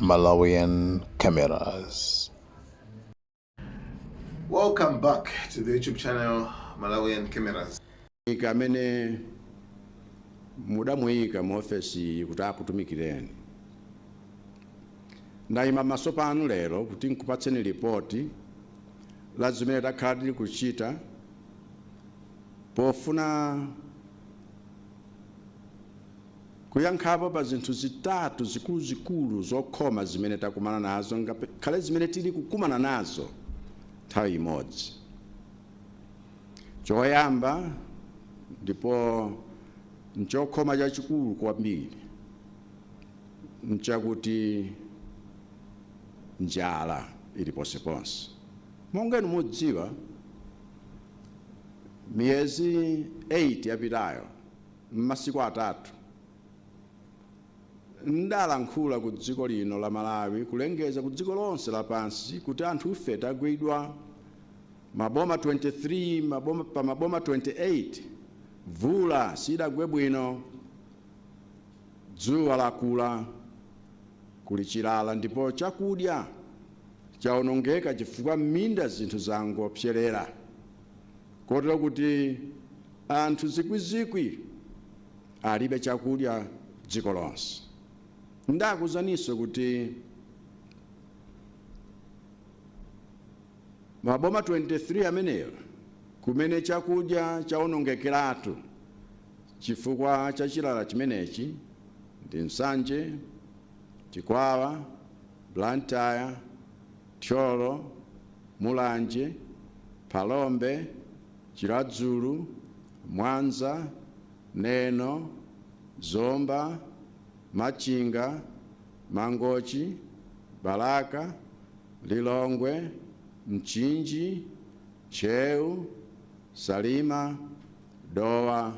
Malawian Cameras. Welcome back to the YouTube channel Malawian Cameras. Amene mudamuyika mu ofesi kuti akutumikireni, ndayima maso panu lero kuti nkupatseni lipoti la zimene takhala tili kuchita pofuna kuyankhapo pa zinthu zitatu zikuluzikulu zokhoma zimene takumana nazo, ngakhale zimene tili kukumana nazo nthawi imodzi. Choyamba, ndipo nchokhoma chachikulu kwambiri, nchakuti njala ili ponseponse. Monga inu mudziwa, miyezi 8 yapitayo, m'masiku 3, ndalankhula ku dziko lino la Malawi, kulengeza ku dziko lonse lapansi kuti anthu ife tagwidwa maboma 23, maboma, pa maboma 28 mvula sidagwe bwino, dzuwa lakula, kuli chilala, ndipo chakudya chaonongeka chifukwa m'minda zinthu zangopserera, kotero kuti anthu zikwizikwi alibe chakudya dziko lonse. Ndakuuzaninso kuti maboma 23 ameneyo kumene chakudya chaonongekeratu chifukwa cha chilala chimenechi ndi Nsanje, Chikwawa, Blantyre, Thyolo, Mulanje, Phalombe, Chiradzulu, Mwanza, Neno, Zomba, Machinga, Mangochi, Balaka, Lilongwe, Mchinji, Ntcheu, Salima, Dowa,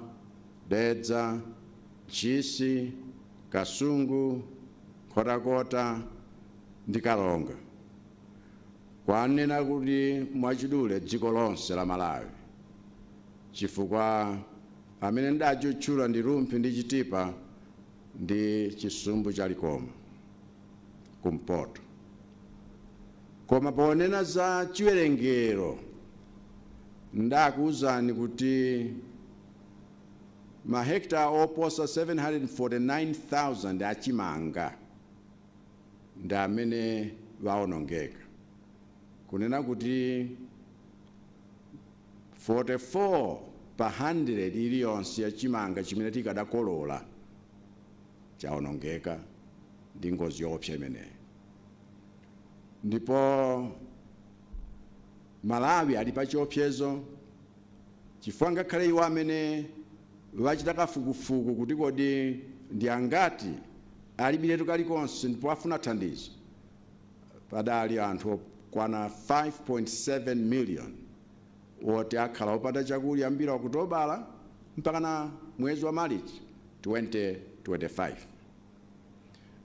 Dedza, Ntchisi, Kasungu, Nkhotakota ndi Karonga. Kwanena kuti mwachidule dziko lonse la Malawi, chifukwa amene ndachutchula ndi Rumphi ndi Chitipa ndi chisumbu cha Likoma kumpoto. Koma ponena za chiwerengero, ndakuuzani kuti mahekitala oposa 749,000 achimanga ndi amene waonongeka, kunena kuti 44 pa 100 iliyonse ya chimanga chimene tikadakolola chaonongeka ndi ngozi yoopsa imeneyi. Ndipo Malawi ali pa chiopsezo chifukwa ngakhale iwo amene wachita kafukufuku kuti kodi ndi angati alibiretu kalikonse ndipo afuna thandizo, padali anthu okwana 5.7 million woti akhala opanda chakudya kuyambira Okutobala mpakana mwezi wa Marichi 2025.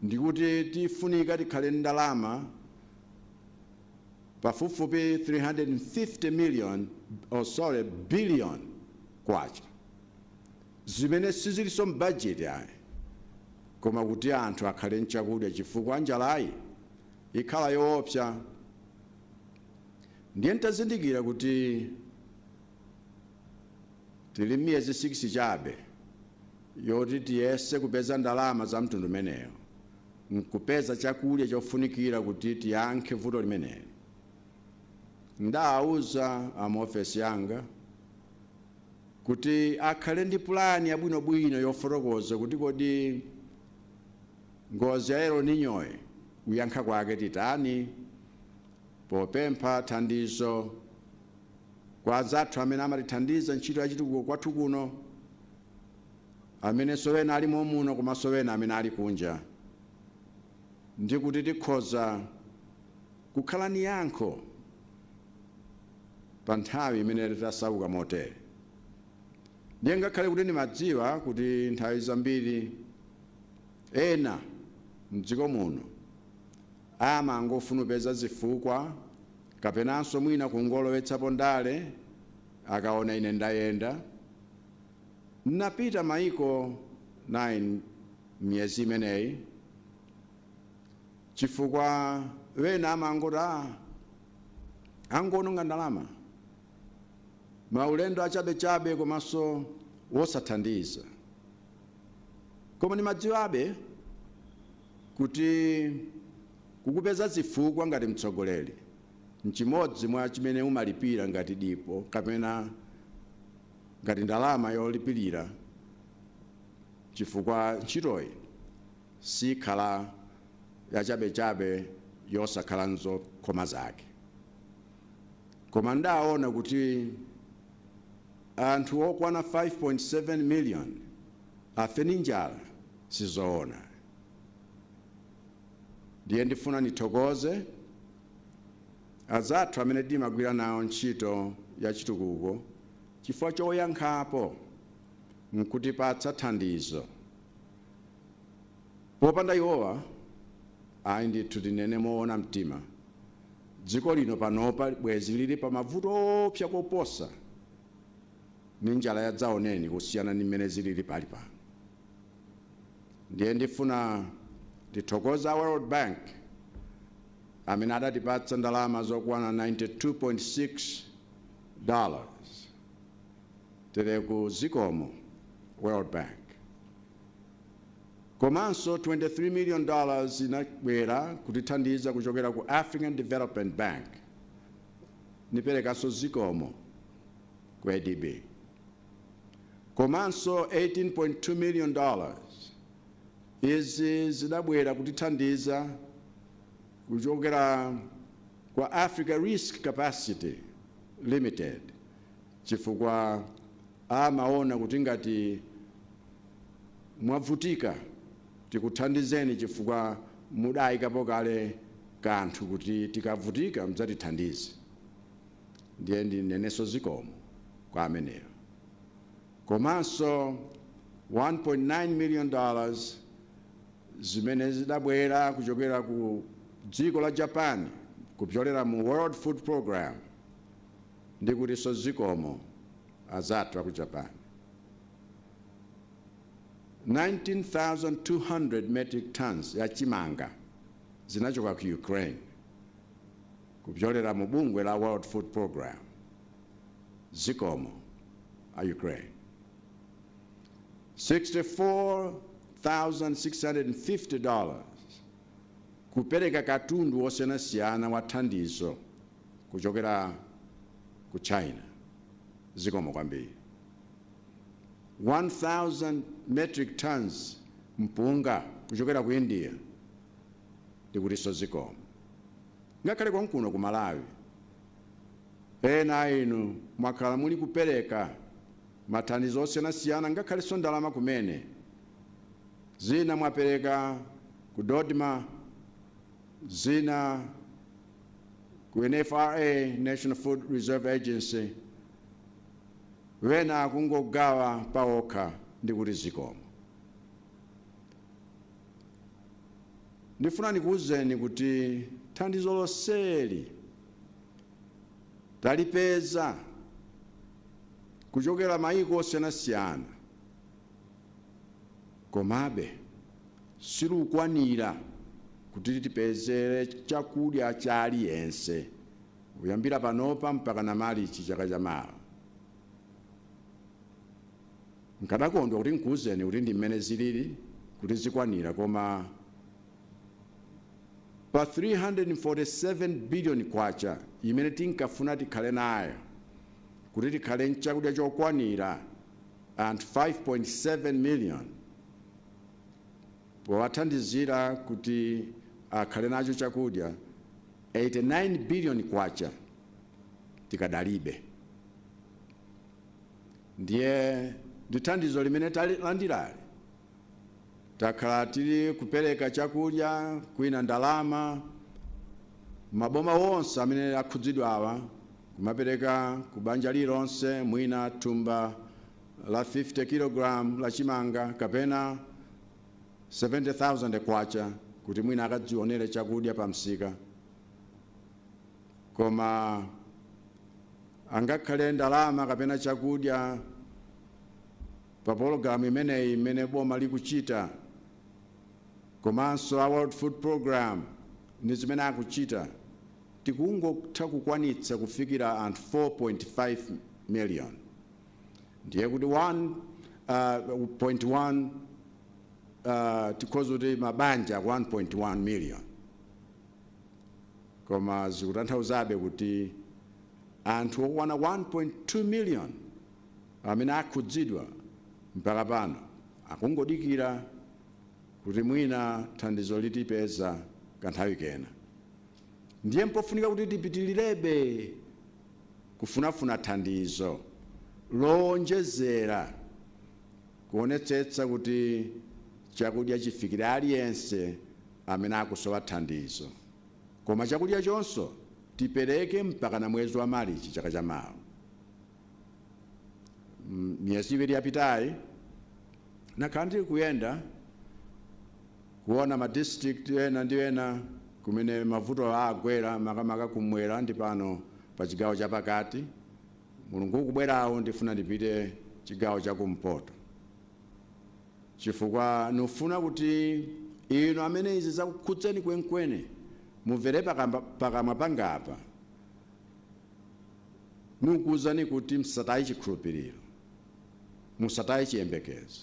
Ndikuti tifunika tikhale ndalama pafupifupi 350 million, oh sorry, billion kwacha, zimene sizilinso m'bajeti ayi, koma kuti anthu akhale nchakudya chifukwa njalayi ikhala yoopsa. Ndiye ntazindikira kuti tili miyezi 6 chabe yoti tiyese kupeza ndalama za mtundu umeneyo nkupeza chakudya chofunikira kuti tiyankhe vuto limeneli, ndawauza a mu ofesi yanga kuti akhale ndi pulani yabwinobwino yofotokoza kuti kodi ngozi ya El Niñoyi kuyankha kwake titani, popempha thandizo kwa anzathu amene amatithandiza ntchito yachitukuko kwathu kuno, amenenso ena ali momuno komanso ena amene ali kunja, ndi kuti tikhoza kukhala ni yankho pa nthawi imene tasauka motere. Ndiye ngakhale kuti ndimadziwa kuti nthawi zambiri ena mdziko muno amangofuna kupeza zifukwa kapenanso mwina kungolowetsapo ndale akaona ine ndayenda, ndinapita maiko 9 miyezi imeneyi. Chifukwa wena amangoti, "Ah, angononga ndalama, maulendo achabechabe komanso wosathandiza." Koma ndimadziwabe kuti kukupeza zifukwa ngati mtsogoleri nchimodzi mwa chimene umalipira ngati dipo kapena ngati ndalama yolipirira, chifukwa ntchitoyi sikhala yachabechabe yosakhala nzokhoma zake. Koma ndaona kuti anthu okwana 5.7 million afe ndi njala sizoona. Ndiye ndifuna nithokoze azathu amene timagwira nawo ntchito ya chitukuko chifukwa choyankhapo nkutipatsa thandizo. Popanda iwowa, ayi ndithu, tinene moona mtima, dziko lino panopa bwezi lili pa mavuto opsa koposa ni njala yadzaoneni kusiyana ndi mmene zilili pali pano. Ndiye ndifuna ndithokoza World Bank amene adatipatsa ndalama zokwana $92.6. Tereku zikomo, World Bank. Komanso $23 million inabwera kutithandiza kuchokera ku African Development Bank. Niperekanso zikomo ku ADB. Komanso $18.2 million izi zidabwera kutithandiza kuchokera kwa Africa Risk Capacity Limited, chifukwa amaona kuti ngati mwavutika tikuthandizeni, chifukwa mudayikapo kale kanthu kuti tikavutika mdzatithandize. Ndiye ndinenenso zikomo kwa ameneyo. Komanso $1.9 million zimene zidabwera kuchokera ku dziko la Japan kupyolera mu World Food Program, ndikutinso zikomo azathu aku Japan. 19,200 metric tons ya chimanga zinachoka ku Ukraine kupyolera mu bungwe la World Food Program. Zikomo a Ukraine. $64,650 kupereka katundu wosiyanasiyana wa thandizo kuchokera ku China. Zikomo kwambiri. 1000 metric tons mpunga kuchokera ku India, ndikutinso zikomo. Ngakhale konkuno ku Malawi, ena inu mwakhala muli kupereka mathandizo osiyanasiyana, ngakhalenso ndalama kumene. Zina mwapereka ku DoDMA, zina ku NFRA, National Food Reserve Agency, wena akungogawa paokha, ndikuti zikomo. Ndifuna ndikuwuzeni kuti thandizo lonseli talipeza kuchokera mayiko osiyanasiyana, komabe silukwanira kuti tipezere chakudya cha aliyense kuyambira panopa mpaka na Marichi chaka chamawa. Nkadakondwa kuti nkuwuzeni kuti ndi mmene zilili kuti zikwanira, koma pa 347 billion kwacha imene tinkafuna tikhale nayo kuti tikhale nchakudya chokwanira anthu 5.7 million, powathandizira kuti akhale nacho chakudya, 89 billion kwacha tikadalibe. Ndiye ndi thandizo limene talandirali takhala tili kupereka chakudya, kwina ndalama, maboma wonse amene akhudzidwa awa, kumapereka ku banja lilonse mwina thumba la 50 kg la chimanga kapena 70,000 kwacha kuti mwina akadzionere chakudya pa msika. Koma angakhale ndalama kapena chakudya pa pologalamu imeneyi imene boma likuchita komanso a World Food Program. Ndi zimene akuchita, tikungotha kukwanitsa kufikira anthu 4.5 million, ndiye kuti 1.1, tikhoza kuti mabanja 1.1 million, koma zikutanthauzabe kuti anthu okwana 1.2 million amene akhudzidwa mpaka pano akungodikira kuti mwina thandizo litipeza kanthawi kena. Ndiye mpofunika kuti tipitilirebe kufunafuna thandizo lowonjezera kuonetsetsa kuti chakudya chifikire aliyense amene akusowa thandizo, koma chakudya chonso tipereke mpaka na mwezi wa Marichi chaka chamawa. Miyezi 2 yapitayi nakhala ndili kuyenda kuona ma district ena ndi ena kumene mavuto agwera, makamaka kumwera ndi pano pa chigawo chapakati. Mulungu ukubwerawo ndifuna ndipite chigawo chakumpoto, chifukwa nufuna kuti inu amene izi zakukhudzeni kwenikweni mumvere pakamwa pangapa nukuwuzani kuti musataye chikhulupiriro, musataye chiyembekezo,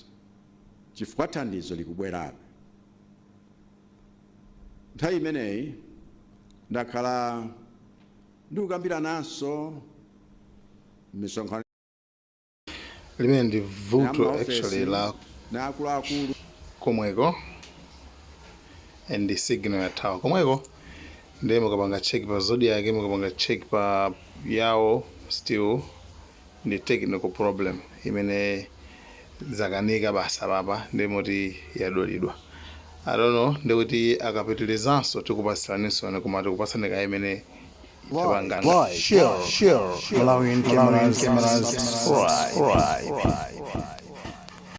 chifukwa thandizo likubwerabe. Nthawi imeneyi ndakhala ndikukambirananso misonkhano Limene ndi vuto ya maofesi actually la na akuluakulu. Komweko and signal yathawa komweko, ndiye mukapanga check pa Zodiak, mukapanga check pa yawo, still ndi technical problem imene zakanika basa papa, ndiye muti yadulidwa. I don't know, ndikuti akapitirizanso tikupasiraninso, koma tikupasani kaye imene tapangana. Like, share, share, Malawian cameras, subscribe.